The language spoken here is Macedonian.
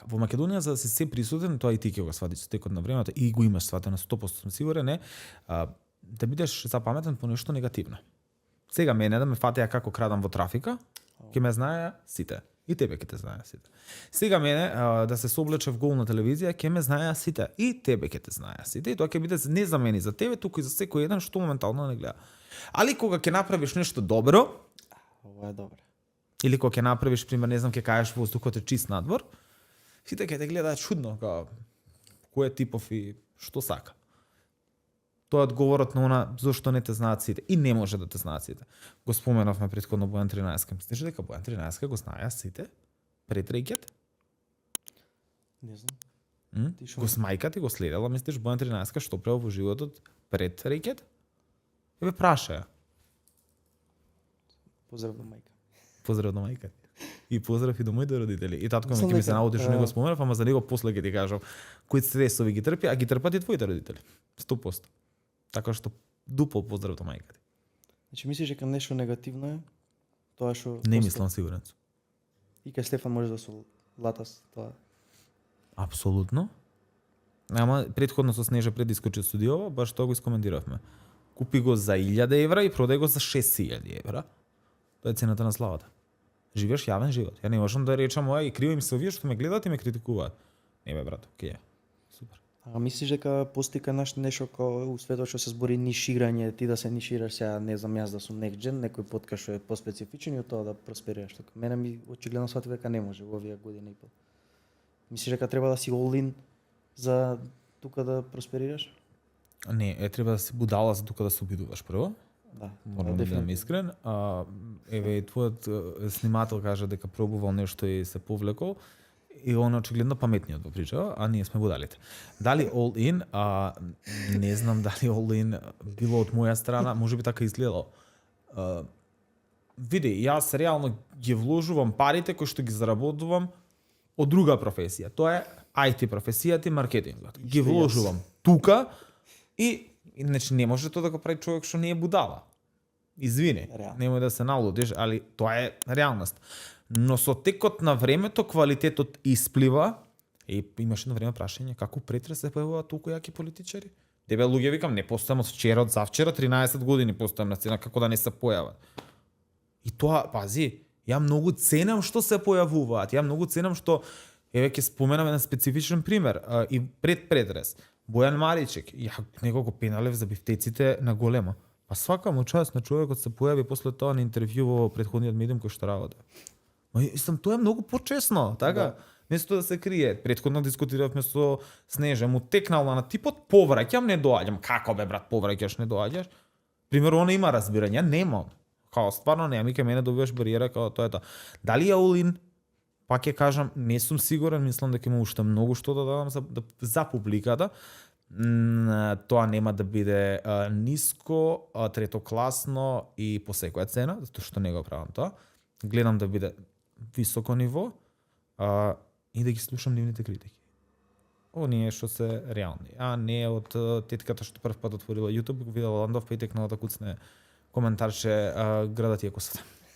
во Македонија за да си се присутен, тоа и ти ќе го сватиш со текот на времето и го имаш сватено 100% сум сигурен е да бидеш запаметен по нешто негативно. Сега мене да ме фатеа како крадам во трафика, ќе ме знаеа сите. И тебе ќе те знаеа сите. Сега мене да се соблече в гол на телевизија, ќе ме знаеа сите. И тебе ќе те знаеа сите. И тоа ќе биде не за мене, за тебе, туку и за секој еден што моментално не гледа. Али кога ќе направиш нешто добро, Ова е добро. или кога ќе направиш, пример, не знам, ќе кажеш воздухот е чист надвор, сите ќе те гледаат чудно, као кој е типов и што сака. Тоа е одговорот на она зошто не те знаат сите и не може да те знаат сите. Го споменавме претходно Бојан 13. Мислиш дека Бојан 13 го знаеа сите пред рекет? Не знам. Ти шо? Го смајка ти го следела, мислиш Бојан 13 што правил во животот пред рекет? Еве прашаја. Поздрав до мајка. Поздрав до мајка. И поздрав и до моите родители. И татко ми Мислам ќе ми се дека, наоди што не го споменав, ама за него после ќе ти кажам кои стресови ги трпи, а ги трпат и твоите родители. 100%. Така што дупол поздрав до мајка ти. Значи мислиш дека нешто негативно е? Тоа што Не мислам, сигурен сум. И кај Стефан може да се латас тоа. Апсолутно. Ама претходно со Снежа пред да искочи студиова, баш тоа го искоментиравме. Купи го за 1000 евра и продај го за 6000 евра. Тоа е цената на славата. Живееш јавен живот. Ја не можам да речам ова и криво им се овие што ме гледаат и ме критикуваат. Не бе брат, окей. Супер. А мислиш дека постика нешто како у светот што се збори ниширање, ти да се нишираш сега, не знам јас да сум next gen, некој подкаст што е поспецифичен и од тоа да просперираш така. Мене ми очигледно свати дека не може во овие година и пол. Мислиш дека треба да си all in за тука да просперираш? Не, треба да си будала за тука да се обидуваш прво. Да, Морам да бидам искрен. Еве твојот снимател кажа дека пробувал нешто и се повлекол. И он очигледно паметниот во причава, а ние сме будалите. Дали all in, не знам дали all in било од моја страна, можеби така изгледало. Види, јас реално ги вложувам парите кои што ги заработувам од друга професија. Тоа е IT професијата и маркетингот. Ги вложувам тука и значи не може тоа да го прави човек што не е будала. Извини, немој да се налудиш, али тоа е реалност. Но со текот на времето квалитетот исплива и имаш едно време прашање како претрес се појавуваат толку јаки политичари? Дебе луѓе викам не постојам од вчера, од завчера 13 години постојам на сцена, како да не се појават. И тоа, пази, ја многу ценам што се појавуваат. Ја многу ценам што еве ќе споменам еден специфичен пример и пред претрес. Бојан Маричек, ја неколку пеналев за бифтеците на голема. Па свака му част на човекот се појави после тоа на интервју во претходниот медиум кој што работи. Ма истам тоа е многу почесно, така? Да. Место да се крие. Претходно дискутиравме со Снежа, му текнала на типот повраќам, не доаѓам. Како бе брат, повраќаш, не доаѓаш? Примерно она има разбирање, немам. Као стварно немам и кај мене добиваш бариера као тоа е тоа. Дали ја all in? Пак ќе кажам, не сум сигурен, мислам дека има уште многу што да дадам за публиката. Тоа нема да биде ниско, третокласно и по секоја цена, затоа што не го правам тоа. Гледам да биде високо ниво и да ги слушам нивните критики. Оние што се реални, а не од тетката што прв пат отворила YouTube, видела Ландов па и текнала да куцне коментарче градат ја косата.